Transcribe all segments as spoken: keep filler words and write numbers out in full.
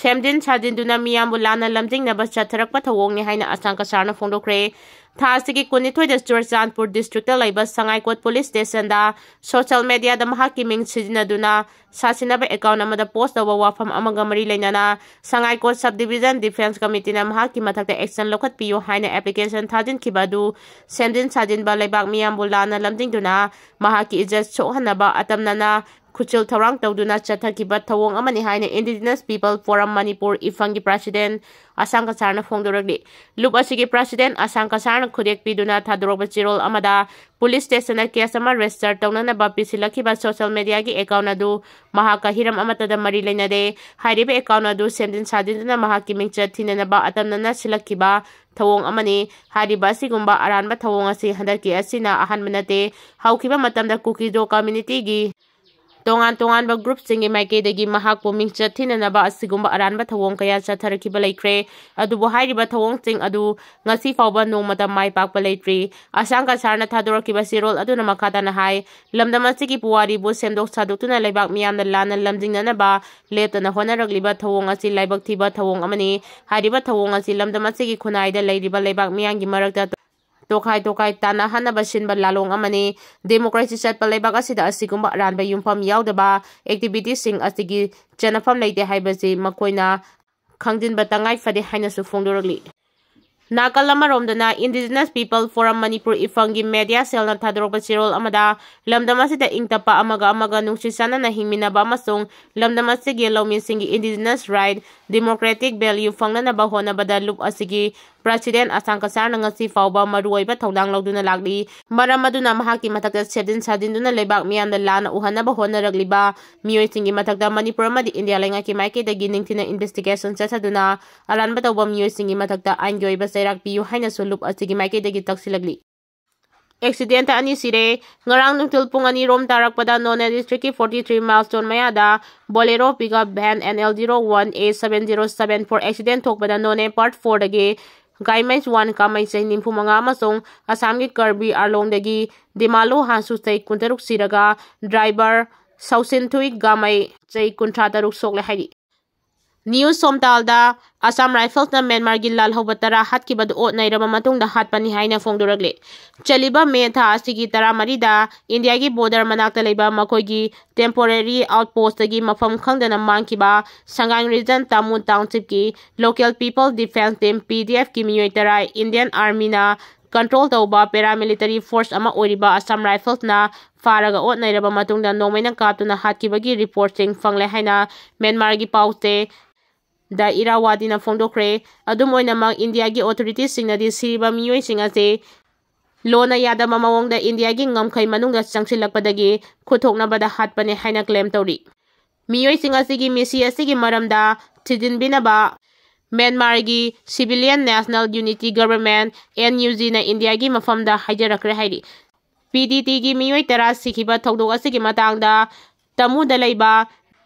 ꯁꯦꯝꯖꯤꯟ ꯁꯥꯖꯤꯟꯗꯨꯅ ꯃꯤꯌꯥꯝꯕꯨ ꯂꯥꯟꯅ ꯂꯝꯖꯤꯡꯅꯕ ꯆꯠꯊꯔꯛꯄ ꯊꯧꯑꯣꯡꯅꯤ ꯍꯥꯏꯅ ꯑꯁꯥꯝ ꯀꯁꯥꯔꯅ ꯐꯣꯡꯗꯣꯛꯈ꯭ꯔꯦ꯫ ꯊꯥ ꯑꯁꯤꯒꯤ ꯀꯨꯟꯅꯤꯊꯣꯏꯗ ꯆꯨꯔꯆꯥꯟꯄꯨꯔ districtꯇ ꯂꯩꯕ ꯁꯉꯥꯏꯀꯣꯠ police stationꯗ social mediaꯗ ꯃꯍꯥꯛꯀꯤ ꯃꯤꯡ ꯁꯤꯖꯤꯟꯅꯗꯨꯅ ꯁꯥꯁꯤꯟꯅꯕ account ꯑꯃꯗ post ꯇꯧꯕ ꯋꯥꯐꯝ ꯑꯃꯒ ꯃꯔꯤ ꯂꯩꯅꯅ ꯁꯉꯥꯏꯀꯣꯠ Subdivision Defence Committeeꯅ ꯃꯍꯥꯛꯀꯤ ꯃꯊꯛꯇ action ꯂꯧꯈꯠꯄꯤꯌꯨ ꯍꯥꯏꯅ application ꯊꯥꯖꯤꯟꯈꯤꯕ ꯑꯗꯨ ꯁꯦꯝꯖꯤꯟ ꯁꯥꯖꯤꯟꯕ ꯂꯩꯕꯥꯛ ꯃꯤꯌꯥꯝꯕꯨ ꯂꯥꯟꯅ ꯂꯝꯖꯤꯡꯗꯨꯅ ꯃꯍꯥꯛꯀꯤ ꯏꯖꯠ ꯁꯣꯛꯍꯟꯅꯕ ꯑꯇꯝꯅꯅ ꯈꯨꯠꯆꯤꯜ ꯊꯧꯔꯥꯡ ꯇꯧꯗꯨꯅ ꯆꯠꯊꯈꯤꯕ ꯊꯧꯑꯣꯡ ꯑꯃꯅꯤ ꯍꯥꯏꯅ Indigenous People Forum Manipur ꯏꯐꯪꯒꯤ president Assam ꯀꯁꯥꯔꯅ ꯐꯣꯡꯗꯣꯔꯛꯂꯤ꯫ ꯂꯨꯞ ꯑꯁꯤꯒꯤ president ꯑꯁꯥꯝ ꯀꯁꯥꯔꯅ ꯈꯨꯗꯦꯛ ꯄꯤꯗꯨꯅ ꯊꯥꯗꯣꯔꯛꯄ ꯆꯦꯔꯣꯜ ꯑꯃꯗ police stationꯗ case ꯑꯃ register ꯇꯧꯅꯅꯕ ꯄꯤꯁꯤꯜꯂꯛꯈꯤꯕ social mediaꯒꯤ account ꯑꯗꯨ ꯃꯍꯥꯛꯀ ꯍꯤꯔꯝ ꯑꯃꯠꯇꯗ ꯃꯔꯤ ꯂꯩꯅꯗꯦ꯫ ꯍꯥꯏꯔꯤꯕ account ꯑꯗꯨ ꯁꯦꯝꯖꯤꯟ ꯁꯥꯖꯤꯟꯗꯨꯅ ꯃꯍꯥꯛꯀꯤ ꯃꯤꯡꯆꯠ ꯊꯤꯅꯅꯕ ꯑꯇꯝꯅꯅ ꯁꯤꯜꯂꯛꯈꯤꯕ ꯊꯧꯑꯣꯡ ꯑꯃꯅꯤ꯫ ꯍꯥꯏꯔꯤꯕ ꯑꯁꯤꯒꯨꯝꯕ ꯑꯔꯥꯟꯕ ꯊꯧꯑꯣꯡ ꯑꯁꯤ ꯍꯟꯗꯛꯀꯤ ꯑꯁꯤꯅ ꯑꯍꯥꯟꯕ ꯅꯠꯇꯦ꯫ ꯍꯧꯈꯤꯕ ꯃꯇꯝꯗ ꯀꯨꯀꯤꯖꯣ communityꯒꯤ ꯇꯣꯉꯥꯟ ꯇꯣꯉꯥꯟꯕ groupꯁꯤꯡꯒꯤ ꯃꯥꯏꯀꯩꯗꯒꯤ ꯃꯍꯥꯛꯄꯨ ꯃꯤꯡꯆꯠ ꯊꯤꯅꯅꯕ ꯑꯁꯤꯒꯨꯝꯕ ꯑꯔꯥꯟꯕ ꯊꯧꯑꯣꯡ ꯀꯌꯥ ꯆꯠꯊꯔꯛꯈꯤꯕ ꯂꯩꯈ꯭ꯔꯦ꯫ ꯑꯗꯨꯕꯨ ꯍꯥꯏꯔꯤꯕ ꯊꯧꯑꯣꯡꯁꯤꯡ ꯑꯗꯨ ꯉꯁꯤ ꯐꯥꯎꯕ ꯅꯣꯡꯃꯇ ꯃꯥꯏ ꯄꯥꯛꯄ ꯂꯩꯇ꯭ꯔꯤ꯫ ꯑꯁꯥꯝ ꯀꯁꯥꯔꯅ ꯊꯥꯗꯣꯔꯛꯈꯤꯕ ꯆꯦꯔꯣꯜ ꯑꯗꯨꯅ ꯃꯈꯥ ꯇꯥꯅ ꯍꯥꯏ, ꯂꯝꯗꯝ ꯑꯁꯤꯒꯤ ꯄꯨꯋꯥꯔꯤꯕꯨ ꯁꯦꯝꯗꯣꯛ ꯁꯥꯗꯣꯛꯇꯨꯅ ꯂꯩꯕꯥꯛ ꯃꯤꯌꯥꯝꯅ ꯂꯥꯟꯅ ꯂꯝꯖꯤꯡꯅꯅꯕ ꯂꯦꯞꯇꯅ ꯍꯣꯠꯅꯔꯛꯂꯤꯕ ꯊꯧꯑꯣꯡ ꯑꯁꯤ ꯂꯥꯏꯕꯛ ꯊꯤꯕ ꯊꯧꯑꯣꯡ ꯑꯃꯅꯤ꯫ ꯍꯥꯏꯔꯤꯕ ꯊꯧꯑꯣꯡ ꯑꯁꯤ ꯂꯝꯗꯝ ꯑꯁꯤꯒꯤ ꯈꯨꯟꯅꯥꯏꯗ ꯂꯩꯔꯤꯕ ꯂꯩꯕꯥꯛ ꯃꯤꯌꯥꯝꯒꯤ ꯃꯔꯛꯇ ꯇꯣꯈꯥꯏ ꯇꯣꯈꯥꯏ ꯇꯥꯟꯅꯍꯟꯅꯕ ꯁꯤꯟꯕ ꯂꯥꯂꯣꯡ ꯑꯃꯅꯤ꯫ Democracy ꯆꯠꯄ ꯂꯩꯕꯥꯛ ꯑꯁꯤꯗ ꯑꯁꯤꯒꯨꯝꯕ ꯑꯔꯥꯟꯕ ꯌꯨꯝꯐꯝ ꯌꯥꯎꯗꯕ activityꯁꯤꯡ ꯑꯁꯤꯒꯤ ꯆꯠꯅꯐꯝ ꯂꯩꯇꯦ ꯍꯥꯏꯕꯁꯤ ꯃꯈꯣꯏꯅ ꯈꯪꯖꯤꯟꯕ ꯇꯉꯥꯏ ꯐꯗꯦ ꯍꯥꯏꯅꯁꯨ ꯐꯣꯡꯗꯣꯔꯛꯂꯤ꯫ ꯅꯥꯀꯜ ꯑꯃꯔꯣꯝꯗꯅ Indigenous People Forum Manipur ꯏꯐꯪꯒꯤ media cellꯅ ꯊꯥꯗꯣꯔꯛꯄ ꯆꯦꯔꯣꯜ ꯑꯃꯗ ꯂꯝꯗꯝ ꯑꯁꯤꯗ ꯏꯪ ꯇꯞꯄ ꯑꯃꯒ ꯑꯃꯒ ꯅꯨꯡꯁꯤ ꯆꯥꯟꯅꯅ ꯍꯤꯡꯃꯤꯟꯅꯕ ꯑꯃꯁꯨꯡ ꯂꯝꯗꯝ ꯑꯁꯤꯒꯤ ꯂꯧꯃꯤꯁꯤꯡꯒꯤ indigenous right, democratic value ꯐꯪꯅꯅꯕ ꯍꯣꯠꯅꯕꯗ ꯂꯨꯞ ꯑꯁꯤꯒꯤ president ꯑꯁꯥꯝ ꯀꯁꯥꯔꯅ ꯉꯁꯤ ꯐꯥꯎꯕ ꯃꯔꯨꯑꯣꯏꯕ ꯊꯧꯗꯥꯡ ꯂꯧꯗꯨꯅ ꯂꯥꯛꯂꯤ꯫ ꯃꯔꯝ ꯑꯗꯨꯅ ꯃꯍꯥꯛꯀꯤ ꯃꯊꯛꯇ ꯁꯦꯝꯖꯤꯟ ꯁꯥꯖꯤꯟꯗꯨꯅ ꯂꯩꯕꯥꯛ ꯃꯤꯌꯥꯝꯗ ꯂꯥꯟꯅ ꯎꯍꯟꯅꯕ ꯍꯣꯠꯅꯔꯛꯂꯤꯕ ꯃꯤꯑꯣꯏꯁꯤꯡꯒꯤ ꯃꯊꯛꯇ ꯃꯅꯤꯄꯨꯔ ꯑꯃꯗꯤ ꯏꯟꯗꯤꯌꯥ ꯂꯩꯉꯥꯛꯀꯤ ꯃꯥꯏꯀꯩꯗꯒꯤ ꯅꯤꯡꯊꯤꯅ investigation ꯆꯠꯊꯗꯨꯅ ꯑꯔꯥꯟꯕ ꯇꯧꯕ ꯃꯤꯑꯣꯏꯁꯤꯡꯒꯤ ꯃꯊꯛꯇ ꯑꯥꯏꯟꯒꯤ ꯑꯣꯏꯕ ꯆꯩꯔꯥꯛ ꯄꯤꯌꯨ ꯍꯥꯏꯅꯁꯨ ꯂꯨꯞ ꯑꯁꯤꯒꯤ ꯃꯥꯏꯀꯩꯗꯒꯤ ꯇꯛꯁꯤꯜꯂꯛꯂꯤ꯫ Accident ꯑꯅꯤ ꯁꯤꯔꯦ꯫ ꯉꯔꯥꯡ ꯅꯨꯡꯊꯤꯜ ꯄꯨꯡ ꯑꯅꯤ ꯔꯣꯝ ꯇꯥꯔꯛꯄꯗ ꯅꯣꯅꯦ districtꯀꯤ forty three milestone ꯃꯌꯥꯗ Bolero pickup van NL zero one A seven zero seven four accident ꯊꯣꯛꯄꯗ ꯅꯣꯅꯦ part fourꯗꯒꯤ ꯒꯥꯏꯃꯩ ꯋꯥꯟ ꯀꯥꯃꯩ ꯆꯍꯤ ꯅꯤꯐꯨ ꯃꯉꯥ ꯑꯃꯁꯨꯡ ꯑꯁꯥꯝꯒꯤ ꯀꯔꯕꯤ ꯑꯥꯔꯂꯣꯡꯗꯒꯤ ꯗꯤꯃꯥꯂꯨ ꯍꯥꯟꯁꯨ ꯆꯍꯤ ꯀꯨꯟꯇꯔꯨꯛ ꯁꯤꯔꯒ driver ꯁꯧꯁꯤꯟꯊꯨꯏ ꯒꯥꯃꯩ ꯆꯍꯤ ꯀꯨꯟꯊ꯭ꯔꯥ ꯇꯔꯨꯛ ꯁꯣꯛꯂꯦ ꯍꯥꯏꯔꯤ꯫ ꯅ꯭ꯌꯨꯁ ꯁꯣꯝꯇꯥꯜꯗ ꯑꯁꯥꯝ ꯔꯥꯏꯐꯜꯁꯅ ꯃ꯭ꯌꯥꯟꯃꯥꯔꯒꯤ ꯂꯥꯜꯍꯧꯕ ꯇꯔꯥ ꯍꯥꯠꯈꯤꯕꯗꯨ ꯑꯣꯠ ꯅꯩꯔꯕ ꯃꯇꯨꯡꯗ ꯍꯥꯠꯄꯅꯤ ꯍꯥꯏꯅ ꯐꯣꯡꯗꯣꯔꯛꯂꯤ꯫ ꯆꯠꯂꯤꯕ ꯃꯦ ꯊꯥ ꯑꯁꯤꯒꯤ ꯇꯔꯥꯃꯔꯤꯗ ꯏꯟꯗꯤꯌꯥꯒꯤ ꯕꯣꯔꯗꯔ ꯃꯅꯥꯛꯇ ꯂꯩꯕ ꯃꯈꯣꯏꯒꯤ ꯇꯦꯝꯄꯣꯔꯦꯔꯤ ꯑꯥꯎꯠꯄꯣꯁꯇꯒꯤ ꯃꯐꯝ ꯈꯪꯗꯅ ꯃꯥꯡꯈꯤꯕ ꯁꯉꯥꯏ ꯔꯤꯖꯟ ꯇꯥꯃꯨ ꯇꯥꯎꯟꯁꯤꯞꯀꯤ local people defence team, P D ꯑꯦꯐꯀꯤ ꯃꯤꯑꯣꯏ ꯇꯔꯥ ꯏꯟꯗꯤꯌꯟ ꯑꯥꯔꯃꯤꯅ ꯀꯟꯇ꯭ꯔꯣꯜ ꯇꯧꯕ ꯄꯦꯔꯥꯃꯤꯂꯤꯇꯔꯤ ꯐꯣꯔꯁ ꯑꯃ ꯑꯣꯏꯔꯤꯕ ꯑꯁꯥꯝ ꯔꯥꯏꯐꯜꯁꯅ ꯐꯥꯔꯒ ꯑꯣꯠ ꯅꯩꯔꯕ ꯃꯇꯨꯡꯗ ꯅꯣꯡꯃꯩꯅ ꯀꯥꯞꯇꯨꯅ ꯍꯥꯠꯈꯤꯕꯒꯤ ꯔꯤꯄꯣꯔꯠꯁꯤꯡ ꯐꯪꯂꯦ ꯍꯥꯏꯅ ꯃ꯭ꯌꯥꯟꯃꯥꯔꯒꯤ ꯄꯥꯎ ꯆꯦ ꯗ ꯏꯔꯥꯋꯥꯗꯤꯅ ꯐꯣꯡꯗꯣꯛꯈ꯭ꯔꯦ꯫ ꯑꯗꯨꯝ ꯑꯣꯏꯅꯃꯛ, ꯏꯟꯗꯤꯌꯥꯒꯤ ꯑꯣꯊꯣꯔꯤꯇꯤꯁꯤꯡꯅꯗꯤ ꯁꯤꯔꯤꯕ ꯃꯤꯑꯣꯏꯁꯤꯡ ꯑꯁꯤ ꯂꯣꯟꯅ ꯌꯥꯗꯕ ꯃꯑꯣꯡꯗ ꯏꯟꯗꯤꯌꯥꯒꯤ ꯉꯝꯈꯩ ꯃꯅꯨꯡꯗ ꯆꯪꯁꯤꯜꯂꯛꯄꯗꯒꯤ ꯈꯨꯠꯊꯣꯛꯅꯕꯗ ꯍꯥꯠꯄꯅꯦ ꯍꯥꯏꯅ ꯀ꯭ꯂꯦꯝ ꯇꯧꯔꯤ꯫ ꯃꯤꯑꯣꯏꯁꯤꯡ ꯑꯁꯤꯒꯤ ꯃꯤꯁꯤ ꯑꯁꯤꯒꯤ ꯃꯔꯝꯗ ꯊꯤꯖꯤꯟꯕꯤꯅꯕ ꯃ꯭ꯌꯥꯟꯃꯥꯔꯒꯤ Civilian National Unity Government, N U G ꯅ ꯏꯟꯗꯤꯌꯥꯒꯤ ꯃꯐꯝꯗ ꯍꯥꯏꯖꯔꯛꯈ꯭ꯔꯦ ꯍꯥꯏꯔꯤ꯫ ꯄꯤ ꯗꯤ ꯇꯤꯒꯤ ꯃꯤꯑꯣꯏ ꯇꯔꯥ ꯁꯤꯈꯤꯕ ꯊꯧꯗꯣꯛ ꯑꯁꯤꯒꯤ ꯃꯇꯥꯡꯗ ꯇꯃꯨꯗ ꯂꯩꯕ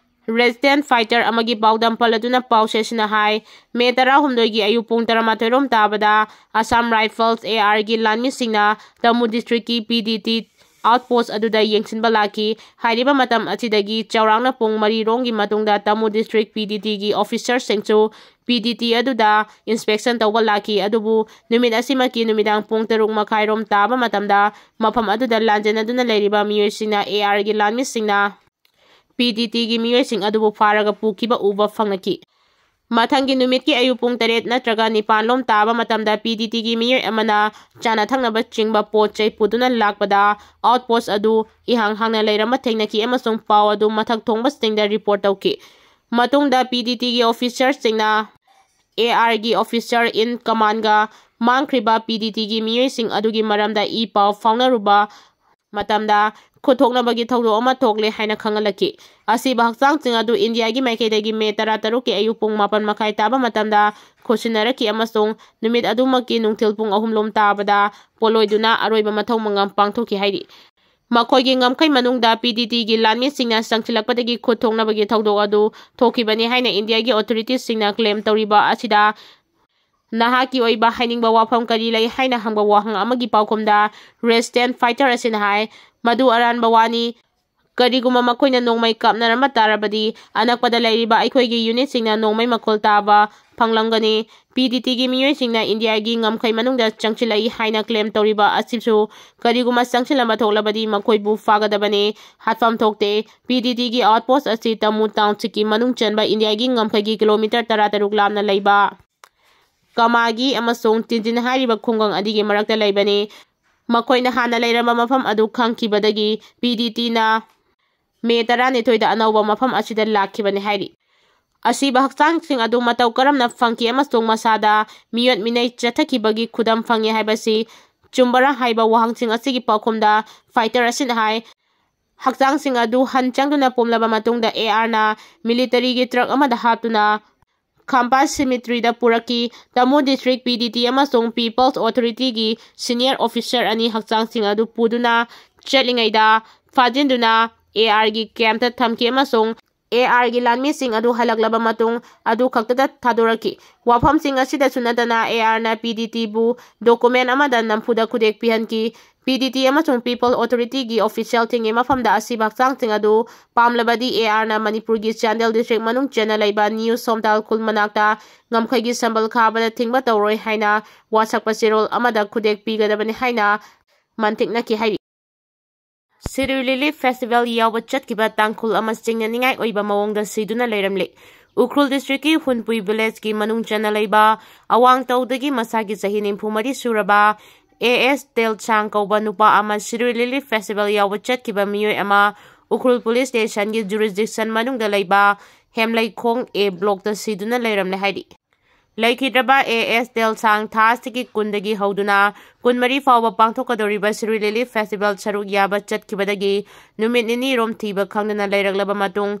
resident fighter ꯑꯃꯒꯤ ꯄꯥꯎꯗꯝ ꯄꯜꯂꯗꯨꯅ ꯄꯥꯎꯆꯦꯁꯤꯅ ꯍꯥꯏ, ꯃꯦ ꯇꯔꯥꯍꯨꯝꯗꯣꯏꯒꯤ ꯑꯌꯨꯛ ꯄꯨꯡ ꯇꯔꯥꯃꯥꯊꯣꯏ ꯔꯣꯝ ꯇꯥꯕꯗ ꯑꯁꯥꯝ ꯔꯥꯏꯐꯜꯁ, ꯑꯦ ꯑꯥꯔꯒꯤ ꯂꯥꯟꯃꯤꯁꯤꯡꯅ ꯇꯃꯨ ꯗꯤꯁꯇ꯭ꯔꯤꯛꯀꯤ ꯄꯤ ꯗꯤ ꯇꯤ ꯑꯥꯎꯠꯄꯣꯁ ꯑꯗꯨꯗ ꯌꯦꯡꯁꯤꯟꯕ ꯂꯥꯛꯈꯤ꯫ ꯍꯥꯏꯔꯤꯕ ꯃꯇꯝ ꯑꯁꯤꯗꯒꯤ ꯆꯥꯎꯔꯥꯛꯅ ꯄꯨꯡ ꯃꯔꯤ ꯔꯣꯝꯒꯤ ꯃꯇꯨꯡꯗ ꯇꯃꯨ ꯗꯤꯁꯇ꯭ꯔꯤꯛ ꯄꯤ ꯗꯤ ꯇꯤꯒꯤ ꯑꯣꯐꯤꯁꯔꯁꯤꯡꯁꯨ ꯄꯤ ꯗꯤ ꯇꯤ ꯑꯗꯨꯗ ꯏꯟꯁꯄꯦꯛꯁꯟ ꯇꯧꯕ ꯂꯥꯛꯈꯤ꯫ ꯑꯗꯨꯕꯨ ꯅꯨꯃꯤꯠ ꯑꯁꯤꯃꯛꯀꯤ ꯅꯨꯃꯤꯗꯥꯡ ꯄꯨꯡ ꯇꯔꯨꯛ ꯃꯈꯥꯏ ꯔꯣꯝ ꯇꯥꯕ ꯃꯇꯝꯗ ꯃꯐꯝ ꯑꯗꯨꯗ ꯂꯥꯟꯖꯦꯟꯅꯗꯨꯅ ꯂꯩꯔꯤꯕ ꯃꯤꯑꯣꯏꯁꯤꯡꯅ ꯑꯦ ꯑꯥꯔꯒꯤ ꯂꯥꯟꯃꯤꯁꯤꯡꯅ ꯄꯤ ꯗꯤ ꯇꯤꯒꯤ ꯃꯤꯑꯣꯏꯁꯤꯡ ꯑꯗꯨꯕꯨ ꯐꯥꯔꯒ ꯄꯨꯈꯤꯕ ꯎꯕ ꯐꯪꯂꯛꯈꯤ꯫ ꯃꯊꯪꯒꯤ ꯅꯨꯃꯤꯠꯀꯤ ꯑꯌꯨꯛ ꯄꯨꯡ ꯇꯔꯦꯠ ꯅꯠꯇ꯭ꯔꯒ ꯅꯤꯄꯥꯟ ꯂꯣꯝ ꯇꯥꯕ ꯃꯇꯝꯗ ꯄꯤ ꯗꯤ ꯇꯤꯒꯤ ꯃꯤꯑꯣꯏ ꯑꯃꯅ ꯆꯥꯅ ꯊꯛꯅꯕ ꯆꯤꯡꯕ ꯄꯣꯠ ꯆꯩ ꯄꯨꯗꯨꯅ ꯂꯥꯛꯄꯗ ꯑꯥꯎꯠꯄꯣꯁ ꯑꯗꯨ ꯏꯍꯥꯡ ꯍꯥꯡꯅ ꯂꯩꯔꯝꯕ ꯊꯦꯡꯅꯈꯤ ꯑꯃꯁꯨꯡ ꯄꯥꯎ ꯑꯗꯨ ꯃꯊꯛ ꯊꯣꯡꯕꯁꯤꯡꯗ ꯔꯤꯄꯣꯔꯠ ꯇꯧꯈꯤ꯫ ꯃꯇꯨꯡꯗ ꯄꯤ ꯗꯤ ꯇꯤꯒꯤ ꯑꯣꯐꯤꯁꯔꯁꯤꯡꯅ ꯑꯦ ꯑꯥꯔꯒꯤ officer in commandꯒ ꯃꯥꯡꯈ꯭ꯔꯤꯕ ꯄꯤ ꯗꯤ ꯇꯤꯒꯤ ꯃꯤꯑꯣꯏꯁꯤꯡ ꯑꯗꯨꯒꯤ ꯃꯔꯝꯗ ꯏ ꯄꯥꯎ ꯐꯥꯎꯅꯔꯨꯕ ꯃꯇꯝꯗ ꯈꯨꯠꯊꯣꯛꯅꯕꯒꯤ ꯊꯧꯗꯣꯛ ꯑꯃ ꯊꯣꯛꯂꯦ ꯍꯥꯏꯅ ꯈꯪꯍꯜꯂꯛꯈꯤ꯫ ꯑꯁꯤꯕ ꯍꯛꯆꯥꯡꯁꯤꯡ ꯑꯗꯨ ꯏꯟꯗꯤꯌꯥꯒꯤ ꯃꯥꯏꯀꯩꯗꯒꯤ ꯃꯦ ꯇꯔꯥꯇꯔꯨꯛꯀꯤ ꯑꯌꯨꯛ ꯄꯨꯡ ꯃꯥꯄꯟ ꯃꯈꯥꯏ ꯇꯥꯕ ꯃꯇꯝꯗ ꯈꯨꯠꯁꯤꯟꯅꯔꯛꯈꯤ ꯑꯃꯁꯨꯡ ꯅꯨꯃꯤꯠ ꯑꯗꯨꯃꯛꯀꯤ ꯅꯨꯡꯊꯤꯜ ꯄꯨꯡ ꯑꯍꯨꯝ ꯂꯣꯝ ꯇꯥꯕꯗ ꯄꯣꯂꯣꯏꯗꯨꯅ ꯑꯔꯣꯏꯕ ꯃꯊꯧ ꯃꯉꯝ ꯄꯥꯡꯊꯣꯛꯈꯤ ꯍꯥꯏꯔꯤ꯫ ꯃꯈꯣꯏꯒꯤ ꯉꯝꯈꯩ ꯃꯅꯨꯡꯗ ꯄꯤ ꯗꯤ ꯇꯤꯒꯤ ꯂꯥꯟꯃꯤꯁꯤꯡꯅ ꯆꯪꯁꯤꯜꯂꯛꯄꯗꯒꯤ ꯈꯨꯠ ꯊꯣꯛꯅꯕꯒꯤ ꯊꯧꯗꯣꯛ ꯑꯗꯨ ꯊꯣꯛꯈꯤꯕꯅꯤ ꯍꯥꯏꯅ ꯏꯟꯗꯤꯌꯥꯒꯤ ꯑꯣꯊꯣꯔꯤꯇꯤꯁꯤꯡꯅ ꯀ꯭ꯂꯦꯝ ꯇꯧꯔꯤꯕ ꯑꯁꯤꯗ ꯅꯍꯥꯛꯀꯤ ꯑꯣꯏꯕ ꯍꯥꯏꯅꯤꯡꯕ ꯋꯥꯐꯝ ꯀꯔꯤ ꯂꯩ ꯍꯥꯏꯅ ꯍꯪꯕ ꯋꯥꯍꯪ ꯑꯃꯒꯤ ꯄꯥꯎꯈꯨꯝꯗ resident fighter ꯑꯁꯤꯅ ꯍꯥꯏ, "ꯃꯗꯨ ꯑꯔꯥꯟꯕ ꯋꯥꯅꯤ꯫ ꯀꯔꯤꯒꯨꯝꯕ ꯃꯈꯣꯏꯅ ꯅꯣꯡꯃꯩ ꯀꯥꯞꯅꯔꯝꯕ ꯇꯥꯔꯕꯗꯤ, ꯑꯅꯛꯄꯗ ꯂꯩꯔꯤꯕ ꯑꯩꯈꯣꯏꯒꯤ unitꯁꯤꯡꯅ ꯅꯣꯡꯃꯩ ꯃꯈꯣꯜ ꯇꯥꯕ ꯐꯪꯂꯝꯒꯅꯤ꯫ PDTꯒꯤ ꯃꯤꯑꯣꯏꯁꯤꯡꯅ ꯏꯟꯗꯤꯌꯥꯒꯤ ꯉꯝꯈꯩ ꯃꯅꯨꯡꯗ ꯆꯪꯁꯤꯜꯂꯛꯏ ꯍꯥꯏꯅ claim ꯇꯧꯔꯤꯕ ꯑꯁꯤꯁꯨ ꯀꯔꯤꯒꯨꯝꯕ ꯆꯪꯁꯤꯜꯂꯝꯕ ꯊꯣꯛꯂꯕꯗꯤ ꯃꯈꯣꯏꯕꯨ ꯐꯥꯒꯗꯕꯅꯤ꯫ ꯍꯥꯠꯐꯝ ꯊꯣꯛꯇꯦ꯫ PDTꯒꯤ outpost ꯑꯁꯤ ꯇꯃꯨ townshipꯀꯤ ꯃꯅꯨꯡ ꯆꯟꯕ ꯏꯟꯗꯤꯌꯥꯒꯤ ꯉꯝꯈꯩꯒꯤ kilometre ꯇꯔꯥꯇꯔꯨꯛ ꯂꯥꯞꯅ ꯂꯩꯕ ꯀꯃꯥꯒꯤ ꯑꯃꯁꯨꯡ ꯇꯤꯟꯖꯤꯟ ꯍꯥꯏꯔꯤꯕ ꯈꯨꯡꯒꯪ ꯑꯅꯤꯒꯤ ꯃꯔꯛꯇ ꯂꯩꯕꯅꯤ꯫ ꯃꯈꯣꯏꯅ ꯍꯥꯟꯅ ꯂꯩꯔꯝꯕ ꯃꯐꯝ ꯑꯗꯨ ꯈꯪꯈꯤꯕꯗꯒꯤ PDTꯅ ꯃꯦ ꯇꯔꯥꯅꯤꯊꯣꯏꯗ ꯑꯅꯧꯕ ꯃꯐꯝ ꯑꯁꯤꯗ ꯂꯥꯛꯈꯤꯕꯅꯤ ꯍꯥꯏꯔꯤ꯫ ꯑꯁꯤꯕ ꯍꯛꯆꯥꯡꯁꯤꯡ ꯑꯗꯨ ꯃꯇꯧ ꯀꯔꯝꯅ ꯐꯪꯈꯤ ꯑꯃꯁꯨꯡ ꯃꯁꯥꯗ ꯃꯤꯑꯣꯠ ꯃꯤꯅꯩ ꯆꯠꯊꯈꯤꯕꯒꯤ ꯈꯨꯗꯝ ꯐꯪꯉꯤ ꯍꯥꯏꯕꯁꯤ ꯆꯨꯝꯕꯔꯥ ꯍꯥꯏꯕ ꯋꯥꯍꯪꯁꯤꯡ ꯑꯁꯤꯒꯤ ꯄꯥꯎꯈꯨꯝꯗ fighter ꯑꯁꯤꯅ ꯍꯥꯏ, ꯍꯛꯆꯥꯡꯁꯤꯡ ꯑꯗꯨ ꯍꯟ ꯆꯪꯗꯨꯅ ꯄꯨꯝꯂꯕ ꯃꯇꯨꯡꯗ ARꯅ militaryꯒꯤ truck ꯑꯃꯗ ꯍꯥꯞꯇꯨꯅ ꯈꯝꯄꯥ cemeteryꯗ ꯄꯨꯔꯛꯈꯤ꯫ ꯇꯃꯨ district PDT ꯑꯃꯁꯨꯡ People's Authorityꯒꯤ senior officer ꯑꯅꯤ ꯍꯛꯆꯥꯡꯁꯤꯡ ꯑꯗꯨ ꯄꯨꯗꯨꯅ ꯆꯠꯂꯤꯉꯩꯗ ꯐꯥꯖꯤꯟꯗꯨꯅ ARꯒꯤ campꯇ ꯊꯝꯈꯤ ꯑꯃꯁꯨꯡ ARꯒꯤ ꯂꯥꯟꯃꯤꯁꯤꯡ ꯑꯗꯨ ꯍꯜꯂꯛꯂꯕ ꯃꯇꯨꯡ ꯑꯗꯨ ꯈꯛꯇꯗ ꯊꯥꯗꯣꯔꯛꯈꯤ꯫ ꯋꯥꯐꯝꯁꯤꯡ ꯑꯁꯤꯗꯁꯨ ꯅꯠꯇꯅ ARꯅ PDTꯕꯨ document ꯑꯃꯗ ꯅꯝꯐꯨꯗ ꯈꯨꯗꯦꯛ ꯄꯤꯍꯟꯈꯤ꯫ PDT ꯑꯃꯁꯨꯡ People Authorityꯒꯤ officialꯁꯤꯡꯒꯤ ꯃꯐꯝꯗ ꯑꯁꯤꯕ ꯍꯛꯆꯥꯡꯁꯤꯡ ꯑꯗꯨ ꯄꯥꯝꯂꯕꯗꯤ ARꯅ ꯃꯅꯤꯄꯨꯔꯒꯤ ꯆꯥꯟꯗꯦꯜ district ꯃꯅꯨꯡ ꯆꯟꯅ ꯂꯩꯕ New ꯁꯣꯝꯇꯥꯜ ꯈꯨꯜ ꯃꯅꯥꯛꯇ ꯉꯝꯈꯩꯒꯤ ꯁꯝꯕꯜ ꯈꯥꯕꯗ ꯊꯤꯡꯕ ꯇꯧꯔꯣꯏ ꯍꯥꯏꯅ ꯋꯥꯁꯛꯄ ꯆꯦꯔꯣꯜ ꯑꯃꯗ ꯈꯨꯗꯦꯛ ꯄꯤꯒꯗꯕꯅꯤ ꯍꯥꯏꯅ ꯃꯟꯊꯤꯛꯅꯈꯤ ꯍꯥꯏꯔꯤ꯫ Shirui Lily Festival ꯌꯥꯎꯕ ꯆꯠꯈꯤꯕ ꯇꯥꯡꯈꯨꯜ ꯑꯃ ꯆꯤꯡꯅꯅꯤꯡꯉꯥꯏ ꯑꯣꯏꯕ ꯃꯑꯣꯡꯗ ꯁꯤꯗꯨꯅ ꯂꯩꯔꯝꯂꯦ꯫ ꯎꯈ꯭ꯔꯨꯜ districtꯀꯤ ꯍꯨꯟꯄꯨꯏ villageꯀꯤ ꯃꯅꯨꯡ ꯆꯟꯅ ꯂꯩꯕ ꯑꯋꯥꯡꯇꯧꯗꯒꯤ ꯃꯁꯥꯒꯤ ꯆꯍꯤ ꯅꯤꯐꯨ ꯃꯔꯤ ꯁꯨꯔꯕ AS ꯇꯦꯜꯁꯥꯡ ꯀꯧꯕ ꯅꯨꯄꯥ ꯑꯃ Shirui Lily Festival ꯌꯥꯎꯕ ꯆꯠꯈꯤꯕ ꯃꯤꯑꯣꯏ ꯑꯃ ꯎꯈ꯭ꯔꯨꯜ police stationꯒꯤ jurisdiction ꯃꯅꯨꯡꯗ ꯂꯩꯕ ꯍꯦꯝꯂꯩꯈꯣꯡ A blockꯇ ꯁꯤꯗꯨꯅ ꯂꯩꯔꯝꯂꯦ ꯍꯥꯏꯔꯤ꯫ ꯂꯩꯈꯤꯗ꯭ꯔꯕ AS ꯇꯦꯜꯁꯥꯡ ꯊꯥ ꯑꯁꯤꯒꯤ ꯀꯨꯟꯗꯒꯤ ꯍꯧꯗꯨꯅ ꯀꯨꯟꯃꯔꯤ ꯐꯥꯎꯕ ꯄꯥꯡꯊꯣꯛꯀꯗꯧꯔꯤꯕ Shirui Lily Festival ꯁꯔꯨꯛ ꯌꯥꯕ ꯆꯠꯈꯤꯕꯗꯒꯤ ꯅꯨꯃꯤꯠ ꯅꯤꯅꯤ ꯔꯣꯝ ꯊꯤꯕ ꯈꯪꯗꯅ ꯂꯩꯔꯛꯂꯕ ꯃꯇꯨꯡ,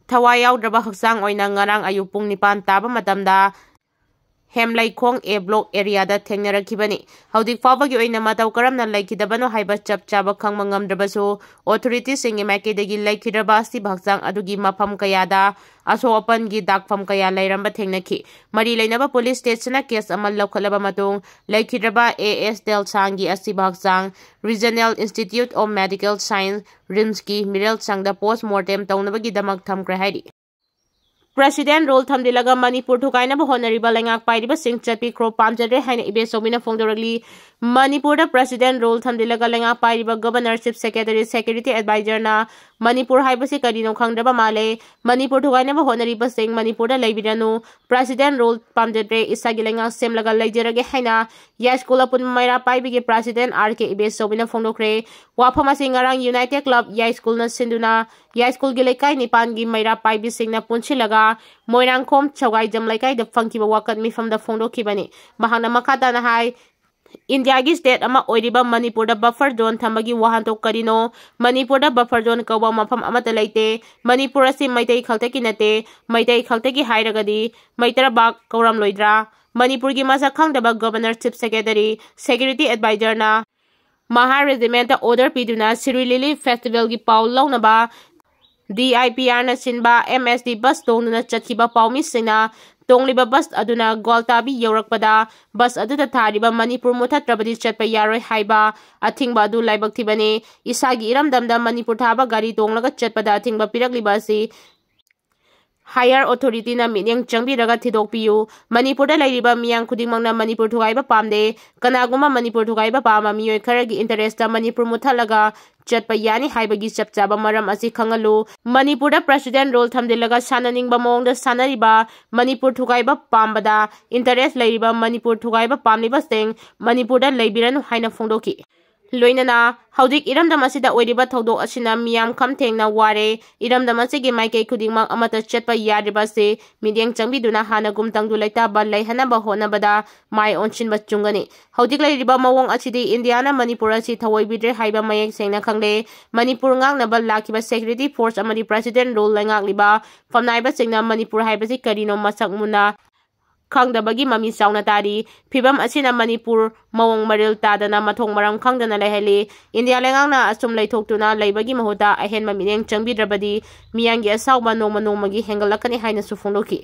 ꯊꯋꯥꯏ ꯌꯥꯎꯗ꯭ꯔꯕ ꯍꯛꯆꯥꯡ ꯑꯣꯏꯅ ꯉꯔꯥꯡ ꯑꯌꯨꯛ ꯄꯨꯡ ꯅꯤꯄꯥꯟ ꯇꯥꯕ ꯃꯇꯝꯗ ꯍꯦꯝꯂꯩꯈꯣꯡ A block area ꯗ ꯊꯦꯡꯅꯔꯛꯈꯤꯕꯅꯤ꯫ ꯍꯧꯖꯤꯛ ꯐꯥꯎꯕꯒꯤ ꯑꯣꯏꯅ ꯃꯇꯧ ꯀꯔꯝꯅ ꯂꯩꯈꯤꯗꯕꯅꯣ ꯍꯥꯏꯕ ꯆꯞ ꯆꯥꯕ ꯈꯪꯕ ꯉꯝꯗ꯭ꯔꯕꯁꯨ, authority ꯁꯤꯡꯒꯤ ꯃꯥꯏꯀꯩꯗꯒꯤ ꯂꯩꯈꯤꯗ꯭ꯔꯕ ꯑꯁꯤꯕ ꯍꯛꯆꯥꯡ ꯑꯗꯨꯒꯤ ꯃꯐꯝ ꯀꯌꯥꯗ ꯑꯁꯣꯛ ꯑꯄꯟꯒꯤ ꯗꯥꯛꯐꯝ ꯀꯌꯥ ꯂꯩꯔꯝꯕ ꯊꯦꯡꯅꯈꯤ꯫ ꯃꯔꯤ ꯂꯩꯅꯕ police station ꯅ case ꯑꯃ ꯂꯧꯈꯠꯂꯕ ꯃꯇꯨꯡ, ꯂꯩꯈꯤꯗ꯭ꯔꯕ A S ꯇꯦꯜꯁꯥꯡꯒꯤ ꯑꯁꯤꯕ ꯍꯛꯆꯥꯡ Regional Institute of Medical Science, RIMS ꯀꯤ ꯃꯤꯔꯦꯜ ꯁꯪꯗ post mortem ꯇꯧꯅꯕꯒꯤꯗꯃꯛ ꯊꯝꯈ꯭ꯔꯦ ꯍꯥꯏꯔꯤ꯫ President rule ꯊꯝꯖꯤꯜꯂꯒ ꯃꯅꯤꯄꯨꯔ ꯊꯨꯒꯥꯏꯅꯕ ꯍꯣꯠꯅꯔꯤꯕ ꯂꯩꯉꯥꯛ ꯄꯥꯏꯔꯤꯕꯁꯤꯡ ꯆꯠꯄꯤꯈ꯭ꯔꯣ, ꯄꯥꯝꯖꯗ꯭ꯔꯦ ꯍꯥꯏꯅ ꯏꯕꯦꯆꯧꯕꯤꯅ ꯐꯣꯡꯗꯣꯔꯛꯂꯤ꯫ ꯃꯅꯤꯄꯨꯔꯗ President rule ꯊꯝꯖꯤꯜꯂꯒ ꯂꯩꯉꯥꯛ ꯄꯥꯏꯔꯤꯕ Governor, Chief Secretary, Security Advisor ꯅ ꯃꯅꯤꯄꯨꯔ ꯍꯥꯏꯕꯁꯤ ꯀꯔꯤꯅꯣ ꯈꯪꯗ꯭ꯔꯕ ꯃꯥꯜꯂꯦ꯫ ꯃꯅꯤꯄꯨꯔ ꯊꯨꯒꯥꯏꯅꯕ ꯍꯣꯠꯅꯔꯤꯕꯁꯤꯡ ꯃꯅꯤꯄꯨꯔꯗ ꯂꯩꯕꯤꯔꯅꯨ꯫ President rule ꯄꯥꯝꯖꯗ꯭ꯔꯦ, ꯏꯁꯥꯒꯤ ꯂꯩꯉꯥꯛ ꯁꯦꯝꯂꯒ ꯂꯩꯖꯔꯒꯦ ꯍꯥꯏꯅ ꯌꯥꯏꯁ꯭ꯀꯨꯜ ꯑꯄꯨꯟꯕ ꯃꯩꯔꯥ ꯄꯥꯏꯕꯤꯒꯤ President R K ꯏꯕꯦꯆꯧꯕꯤꯅ ꯐꯣꯡꯗꯣꯛꯈ꯭ꯔꯦ꯫ ꯋꯥꯐꯝ ꯑꯁꯤ ꯉꯔꯥꯡ United Club ꯌꯥꯏꯁ꯭ꯀꯨꯜꯅ ꯁꯤꯟꯗꯨꯅ ꯌꯥꯏꯁ꯭ꯀꯨꯜꯒꯤ ꯂꯩꯀꯥꯏ ꯅꯤꯄꯥꯟꯒꯤ ꯃꯩꯔꯥ ꯄꯥꯏꯕꯤꯁꯤꯡꯅ ꯄꯨꯟꯁꯤꯜꯂꯒ ꯃꯣꯏꯔꯥꯡꯈꯣꯝ ꯁꯧꯒꯥꯏꯖꯝ ꯂꯩꯀꯥꯏꯗ ꯐꯪꯈꯤꯕ ꯋꯥꯀꯠ ꯃꯤꯐꯝꯗ ꯐꯣꯡꯗꯣꯛꯈꯤꯕꯅꯤ꯫ ꯃꯍꯥꯛꯅ ꯃꯈꯥ ꯇꯥꯅ ꯍꯥꯏ, ꯏꯟꯗꯤꯌꯥꯒꯤ state ꯑꯃ ꯑꯣꯏꯔꯤꯕ ꯃꯅꯤꯄꯨꯔꯗ buffer zone ꯊꯝꯕꯒꯤ ꯋꯥꯍꯟꯊꯣꯛ ꯀꯔꯤꯅꯣ? ꯃꯅꯤꯄꯨꯔꯗ buffer zone ꯀꯧꯕ ꯃꯐꯝ ꯑꯃꯠꯇ ꯂꯩꯇꯦ꯫ ꯃꯅꯤꯄꯨꯔ ꯑꯁꯤ ꯃꯩꯇꯩ ꯈꯛꯇꯒꯤ ꯅꯠꯇꯦ꯫ ꯃꯩꯇꯩ ꯈꯛꯇꯒꯤ ꯍꯥꯏꯔꯒꯗꯤ ꯃꯩꯇ꯭ꯔꯕꯥꯛ ꯀꯧꯔꯝꯂꯣꯏꯗ꯭ꯔꯥ? ꯃꯅꯤꯄꯨꯔꯒꯤ ꯃꯁꯛ ꯈꯪꯗꯕ Governor, Chief Secretary, Security Advisor ꯅ Mahar Regiment ꯇ order ꯄꯤꯗꯨꯅ ꯁꯤꯔꯨꯏ Lily Festival ꯒꯤ ꯄꯥꯎ ꯂꯧꯅꯕ D I P R ꯅ ꯁꯤꯟꯕ M S T bus ꯇꯣꯡꯗꯨꯅ ꯆꯠꯈꯤꯕ ꯄꯥꯎꯃꯤꯁꯤꯡꯅ ꯇꯣꯡꯂꯤꯕ bus ꯑꯗꯨꯅ ꯒ꯭ꯋꯥꯜꯇꯥꯕꯤ ꯌꯧꯔꯛꯄꯗ bus ꯑꯗꯨꯗ ꯊꯥꯔꯤꯕ "ꯃꯅꯤꯄꯨꯔ ꯃꯨꯊꯠꯇ꯭ꯔꯕꯗꯤ ꯆꯠꯄ ꯌꯥꯔꯣꯏ" ꯍꯥꯏꯕ ꯑꯊꯤꯡꯕ ꯑꯗꯨ ꯂꯥꯏꯕꯛ ꯊꯤꯕꯅꯤ꯫ ꯏꯁꯥꯒꯤ ꯏꯔꯝꯗꯝꯗ ꯃꯅꯤꯄꯨꯔ ꯊꯥꯕ ꯒꯥꯔꯤ ꯇꯣꯡꯂꯒ ꯆꯠꯄꯗ ꯑꯊꯤꯡꯕ ꯄꯤꯔꯛꯂꯤꯕ ꯑꯁꯤ higher authority ꯅ ꯃꯤꯠꯌꯦꯡ ꯆꯪꯕꯤꯔꯒ ꯊꯤꯗꯣꯛꯄꯤꯌꯨ꯫ ꯃꯅꯤꯄꯨꯔꯗ ꯂꯩꯔꯤꯕ ꯃꯤꯌꯥꯝ ꯈꯨꯗꯤꯡꯃꯛꯅ ꯃꯅꯤꯄꯨꯔ ꯊꯨꯒꯥꯏꯕ ꯄꯥꯝꯗꯦ꯫ ꯀꯅꯥꯒꯨꯝꯕ ꯃꯅꯤꯄꯨꯔ ꯊꯨꯒꯥꯏꯕ ꯄꯥꯝꯕ ꯃꯤꯑꯣꯏ ꯈꯔꯒꯤ interest ꯇ ꯃꯅꯤꯄꯨꯔ ꯃꯨꯊꯠꯂꯒ ꯆꯠꯄ ꯌꯥꯅꯤ ꯍꯥꯏꯕꯒꯤ ꯆꯞ ꯆꯥꯕ ꯃꯔꯝ ꯑꯁꯤ ꯈꯪꯍꯜꯂꯨ꯫ ꯃꯅꯤꯄꯨꯔꯗ President rule ꯊꯝꯖꯤꯜꯂꯒ ꯁꯥꯟꯅꯅꯤꯡꯕ ꯃꯑꯣꯡꯗ ꯁꯥꯟꯅꯔꯤꯕ, ꯃꯅꯤꯄꯨꯔ ꯊꯨꯒꯥꯏꯕ ꯄꯥꯝꯕꯗ interest ꯂꯩꯔꯤꯕ, ꯃꯅꯤꯄꯨꯔ ꯊꯨꯒꯥꯏꯕ ꯄꯥꯝꯂꯤꯕꯁꯤꯡ ꯃꯅꯤꯄꯨꯔꯗ ꯂꯩꯕꯤꯔꯅꯨ ꯍꯥꯏꯅ ꯐꯣꯡꯗꯣꯛꯈꯤ꯫ ꯂꯣꯏꯅꯅ ꯍꯧꯖꯤꯛ ꯏꯔꯝꯗꯝ ꯑꯁꯤꯗ ꯑꯣꯏꯔꯤꯕ ꯊꯧꯗꯣꯛ ꯑꯁꯤꯅ ꯃꯤꯌꯥꯝ ꯈꯝ ꯊꯦꯡꯅ ꯋꯥꯔꯦ꯫ ꯏꯔꯝꯗꯝ ꯑꯁꯤꯒꯤ ꯃꯥꯏꯀꯩ ꯈꯨꯗꯤꯡꯃꯛ ꯑꯃꯠꯇ ꯆꯠꯄ ꯌꯥꯗ꯭ꯔꯤꯕ ꯑꯁꯤ ꯃꯤꯠꯌꯦꯡ ꯆꯪꯕꯤꯗꯨꯅ ꯍꯥꯟꯅꯒꯨꯝ ꯇꯪꯗꯨ ꯂꯩꯇꯥꯕ ꯂꯩꯍꯟꯅꯕ ꯍꯣꯠꯅꯕꯗ ꯃꯥꯏ ꯑꯣꯟꯁꯤꯟꯕ ꯆꯨꯝꯒꯅꯤ꯫ ꯍꯧꯖꯤꯛ ꯂꯩꯔꯤꯕ ꯃꯑꯣꯡ ꯑꯁꯤꯗꯤ ꯏꯟꯗꯤꯌꯥꯅ ꯃꯅꯤꯄꯨꯔ ꯑꯁꯤ ꯊꯑꯣꯏꯕꯤꯗ꯭ꯔꯦ ꯍꯥꯏꯕ ꯃꯌꯦꯛ ꯁꯦꯡꯅ ꯈꯪꯂꯦ꯫ ꯃꯅꯤꯄꯨꯔ ꯉꯥꯛꯅꯕ ꯂꯥꯛꯈꯤꯕ security force ꯑꯃꯗꯤ President rule ꯂꯩꯉꯥꯛꯂꯤꯕ ꯐꯝꯅꯥꯏꯕꯁꯤꯡꯅ ꯃꯅꯤꯄꯨꯔ ꯍꯥꯏꯕꯁꯤ ꯀꯔꯤꯅꯣ ꯃꯁꯛ ꯃꯨꯟꯅ ꯈꯪꯗꯕꯒꯤ ꯃꯃꯤ ꯆꯥꯎꯅ ꯇꯥꯔꯤ꯫ ꯐꯤꯕꯝ ꯑꯁꯤꯅ ꯃꯅꯤꯄꯨꯔ ꯃꯑꯣꯡ ꯃꯔꯤꯜ ꯇꯥꯗꯅ ꯃꯊꯣꯡ ꯃꯔꯝ ꯈꯪꯗꯅ ꯂꯩꯍꯜꯂꯤ꯫ ꯏꯟꯗꯤꯌꯥ ꯂꯩꯉꯥꯛꯅ ꯑꯁꯨꯝ ꯂꯩꯊꯣꯛꯇꯨꯅ ꯂꯩꯕꯒꯤ ꯃꯍꯨꯠꯇ ꯑꯍꯦꯟꯕ ꯃꯤꯠꯌꯦꯡ ꯆꯪꯕꯤꯗ꯭ꯔꯕꯗꯤ ꯃꯤꯌꯥꯝꯒꯤ ꯑꯁꯥꯎꯕ ꯅꯣꯡꯃ ꯅꯣꯡꯃꯒꯤ ꯍꯦꯟꯒꯠꯂꯛꯀꯅꯤ ꯍꯥꯏꯅꯁꯨ ꯐꯣꯡꯗꯣꯛꯈꯤ꯫